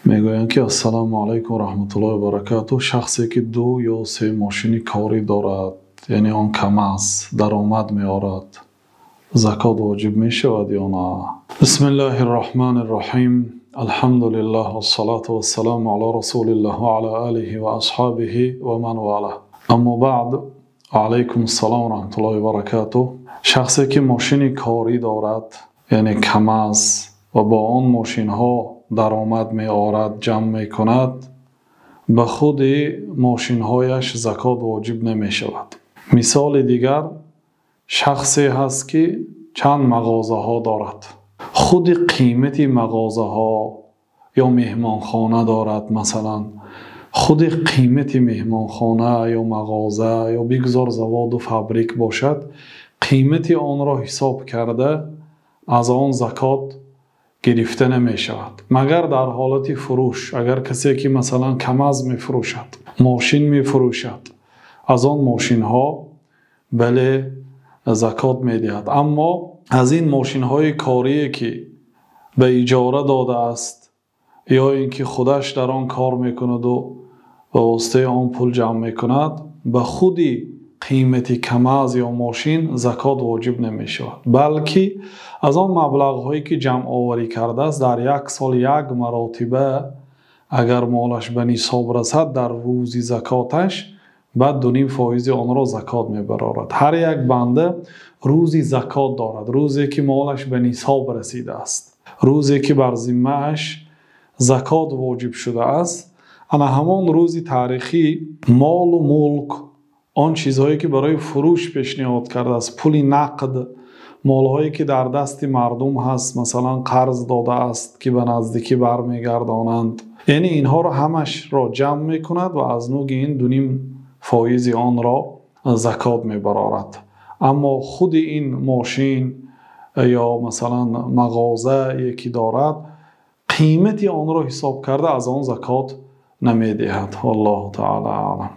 Мегӯянд ки: «Ассалому алайкум ва раҳматуллоҳи ва баракатуҳ. Шахсе ки ду ё се мошини корӣ дорад, яъне он КамАЗ даромад меорад, закот воҷиб мешавад ё не?» Бисмиллаҳир Роҳманир Роҳим. Алҳамду лиллаҳи вассалоту вассаламу ало расулиллаҳи ва ало олиҳи ва асҳобиҳи ва ман волоҳ. Аммо баъд, ва алайкум ассалом ва раҳматуллоҳи ва баракатуҳ. Шахсе ки мошини корӣ дорад, яъне КамАЗ, ва бо он мошинҳо даромад меорад, ҷамъ мекунад, ба худи мошинҳояш закот воҷиб намешавад. Мисоли дигар, шахсе ҳаст ки чанд мағозаҳо дорад. Худи қимати мағозаҳо ё меҳмонхона дорад, масалан, худи қимати меҳмонхона ё мағоза ё бигзор завод ва фабрик бошад, қимати онро ҳисоб карда аз он закот гирифта намешавад. Магар дар ҳолати фурӯш, агар касе ки масалан КамАЗ мефурӯшад, мошин мефурӯшад, аз он мошинҳо бале закот медиҳад. Аммо аз ин мошинҳои корӣ ки ба иҷора додааст ё инки худаш дар он кор мекунад ва ба воситаи он пул ҷамъ мекунад, ба худи қимати КамАЗ ё мошин закот воҷиб намешавад, балки аз он маблағҳое ки ҷамъоварӣ кардааст, дар як сол як маротиба агар молаш ба нисоб расад, дар рӯзи закоташ баъд 2.5% онро закот мебарорад. Ҳар як банда рӯзи закот дорад, рӯзе ки молаш ба нисоб расидааст, рӯзе ки бар зиммааш закот воҷиб шудааст. Ана ҳамон рӯзи таърихӣ мол ва мулк, он чизҳое ки барои фурӯш пешниҳод кардааст, пули нақд, молҳое ки дар дасти мардум ҳаст, масалан қарз додааст ки ба наздикӣ бармегардонанд, яъне инҳоро ҳамашро ҷамъ мекунад ва аз нӯги ин 2.5% онро закот мебарорад. Аммо худи ин мошин ё масалан мағозае ки дорад, қимати онро ҳисоб карда аз он закот намедиҳад. Валлоҳу таъоло аълам.